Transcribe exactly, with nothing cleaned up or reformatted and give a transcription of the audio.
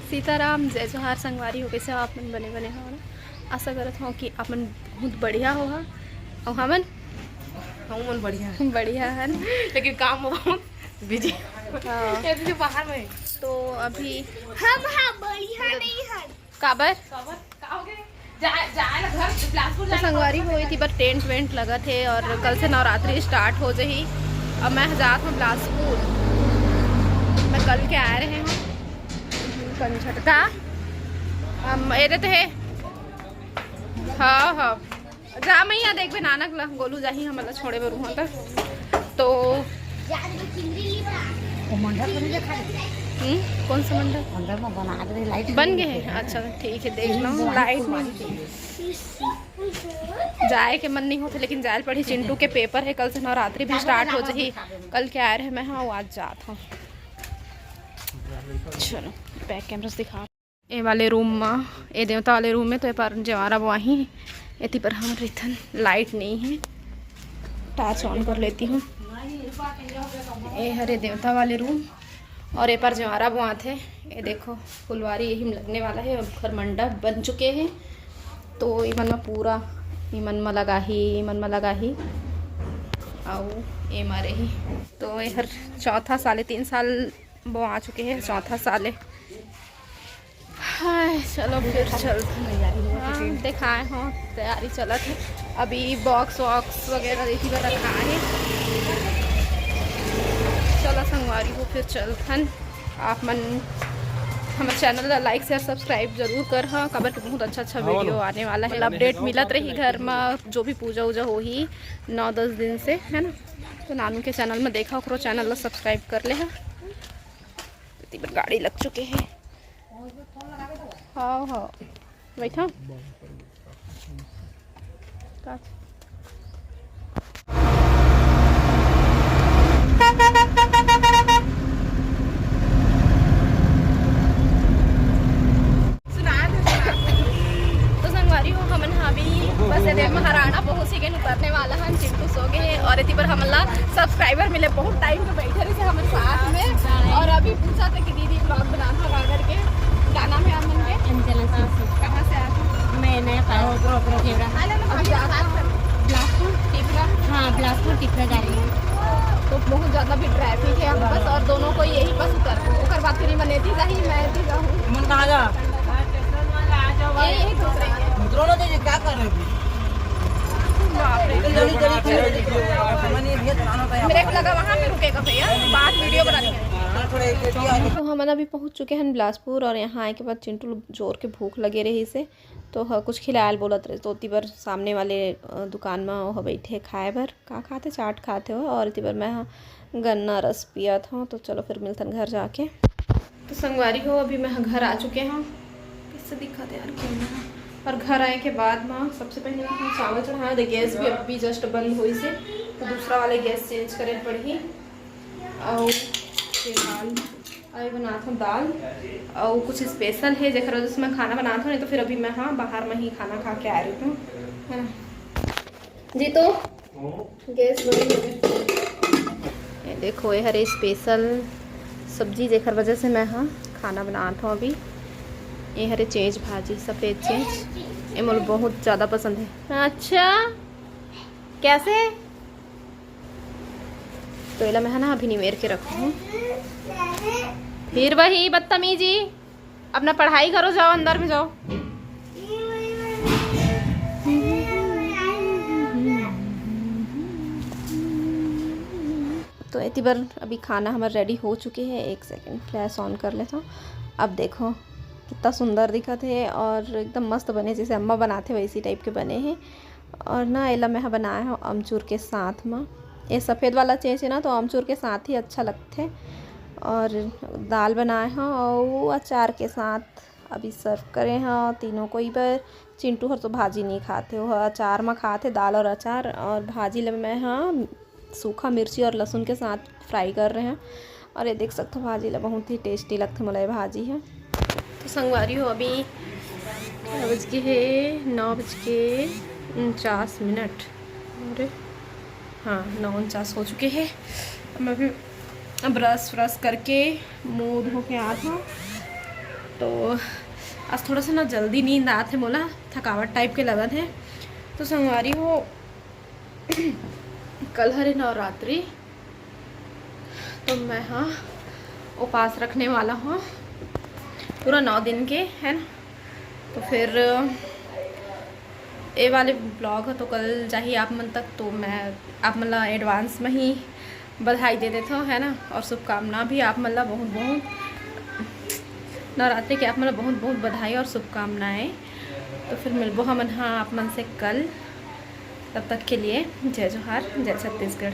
सीताराम, जय जोहार संगवारी हो, कइसे हो आप मन? बने बने हो ना? आशा करत हो कि आप मन बहुत बढ़िया हो हा। अउ हमन हमन बढ़िया है। बढ़िया है ना? लेकिन काम में बहुत बिजी। हाँ। ये भी बाहर में। तो अभी हम हाँ बढ़िया नहीं है। काबर? काबर? का हो गए? जा, जा ना घर, बिलासपुर तो जाना संगवारी हो, इति बर टेंट वेंट लगत हे और कल से नवरात्रि स्टार्ट हो जाही। अब मैं जात हूँ बिलासपुर, मैं कल के आए रहे हूँ। कंझट का हम एदे तो हे। हाँ, हाँ। जा मैया, देखबे नानक ला, गोलू जाही हमन ला छोड़े बर उहाँ तक। तो वो मंडप तो नहीं देखा है? हम्म, कौन सा मंडप? मंडप में बना दे, लाइट बन नहीं गए है। अच्छा, ठीक है, देख लो, लाइट नहीं। जाए के मन नहीं होते, लेकिन जाए पड़ी। चिंटू के पेपर है कल से, नवरात्रि भी स्टार्ट हो जाही। कल के आए रहे मैं, हाँ, वो आज जात हूँ। चलो, बैक कैमरा से दिखा। ए वाले रूम में, ए देवता वाले रूम में तो ए पर जवारा बोआही, एती पर हम रहिथन, लाइट नहीं है, टॉर्च ऑन कर लेती हूँ। ए हरे देवता वाले रूम और ए पर जवारा बोआथे। ये देखो, फुलवारी यही में लगने वाला है। अब घर मंडप बन चुके हैं, तो ये मन में पूरा, ये मन में लगा ही, ये मन में लगा ही, आओ, ये मारे ही। तो ये हर चौथा साल, तीन साल बोआ चुके हैं, चौथा साल है। हाय, चलो फिर चलते हैं। हाँ, दिखाए हो, तैयारी चलत है। अभी बॉक्स वॉक्स वगैरह देखी बर रखा है। चलो संगवारी हो, फिर चलथन। आप मन हमर चैनल ला लाइक, शेयर, सब्सक्राइब जरूर कर हा, काबर के बहुत अच्छा अच्छा वीडियो आने वाला है। अपडेट मिलत रही घर में, जो भी पूजा उजा होही नौ दस दिन से, है ना। तो नानू के चैनल में देखा, ओकरो चैनल ला सब्सक्राइब कर ले हा। एती बर गाड़ी लग चुके हैं। हाँ, हाँ, बैठा। का? सुना दे, सुना दे। तो संगवारी हो, हमन हा अभी बस एदे महाराणा पहुंच ही गए, उतरने वाला हन। चिंटू सो गए हैं और एती बर हमन ला सब्सक्राइबर मिले, बहुत टाइम पे बैठे रहे थे हमन साथ में। और अभी पूछा था कि दीदी ब्लॉग बनाना का करके, क्या नाम है आप मन के? अंजना सिंह। कहाँ से आते हो? मैं नया पारा, केवरा। बिलासपुर, टिपरा। हाँ, बिलासपुर, टिपरा जा रही हूँ। तो बहुत ज्यादा भी ट्रैफिक है यहाँ बस, और दोनों को यही बस उतर को, ओकर बाद फिर मनेती जाही, मैं भी जाहूँ। मन कहाँ जा? ये यही दूसरे के। उतरो ना, तो ये क्या कर रहे हो? बाप रे। इतनी जल्दी, जल्दी क्यों? समझ नहीं, भैया, चलाना होता है। मेरे को लगा वहाँ पे रुकेगा भैया, बात वीडियो बनानी है। हाँ, थोड़ा एक, एक, एक। तो हमन अभी पहुँच चुके हैं बिलासपुर, और यहाँ आए के बाद चिंटू जोर के भूख लगे रही से, तो ह कुछ खिलायल बोलत रहे, तो ओती बर सामने वाले, अ, दुकान में वो बैठे खाए बर। का खाते? चाट खाते हो, और एती बर मैं ह गन्ना रस पियत हूँ। तो चलो फिर मिलतन घर जाके। तो संगवारी हो, अभी मैं घर आ चुके हूँ। कैसे दिखत हे यार कैमरा? और घर आए के बाद में सबसे पहले मैं चावल चढ़ाया, तो गैस भी अभी जस्ट बंद हुई से, तो दूसरा वाले गैस चेंज करे पड़ही। और फिलहाल अभी बनात हूँ दाल, और कुछ स्पेशल है जेकर वजह से मैं खाना बनात हूँ, नहीं तो फिर अभी मैं, हाँ, बाहर में ही खाना खा के आ रही हूँ, है ना जी। तो गैस बंद हो गई। ये देखो, ये हरे स्पेशल सब्जी, जेकर वजह से मैं, हाँ, खाना बनात हूँ अभी। ये हरे चेंच भाजी, सफेद चेंच, ये मोला बहुत ज़्यादा पसंद है। अच्छा, कैसे? तो एला मैं, है ना, अभी निमेर के रखूँ। फिर वही बदतमीजी। अपना पढ़ाई करो, जाओ अंदर में जाओ। तो एती बर अभी खाना हमर रेडी हो चुके हे। एक सेकंड, फ्लैश ऑन कर लेता हूँ। अब देखो कितना सुंदर दिखत हे और एकदम मस्त बने, जैसे अम्मा बनाथे वैसी टाइप के बने हे। और ना एला मैं ह बनाए हव अमचूर के साथ म। ये सफेद वाला चेंच हे ना, तो अमचूर के साथ ही अच्छा लगथे। और दाल बनाए हव अउ अचार के साथ अभी सर्व करे हव तीनों कोई बर। चिंटू हर तो भाजी नहीं खाथे, वो ह अचार म खाथे, दाल और अचार। और भाजी ल मैं ह सूखा मिर्ची और लहसुन के साथ फ्राई कर रहे हैं। और ये देख सकते हो, भाजी ला बहुत ही टेस्टी लगथे मोला ये भाजी है। तो संगवारी हो, अभी नौ बज के हे, नौ बज के उनचास मिनट। अरे हाँ, नौ उनचास हो चुके हैं। अब मैं अभी ब्रश व्रश करके मुँह धो के आत हूँ। तो आज थोड़ा सा ना जल्दी नींद आत हे मोला, थकावट टाइप के लगत हे। तो संगवारी हो, कल हरे नवरात्रि, तो मैं हाँ उपास रखने वाला हूँ पूरा नौ दिन के, है ना। तो फिर ये वाले ब्लॉग ह तो कल जाही आप मन तक, तो मैं आप मन ला एडवांस में ही बधाई दे देथव, है ना, और शुभकामना भी आप मन ला बहुत बहुत, नवरात्रि के आप मन ला बहुत बहुत बधाई और शुभकामनाएं। तो फिर मिलबो हमन हाँ आप मन से कल, तब तक के लिए जय जोहार, जय छत्तीसगढ़।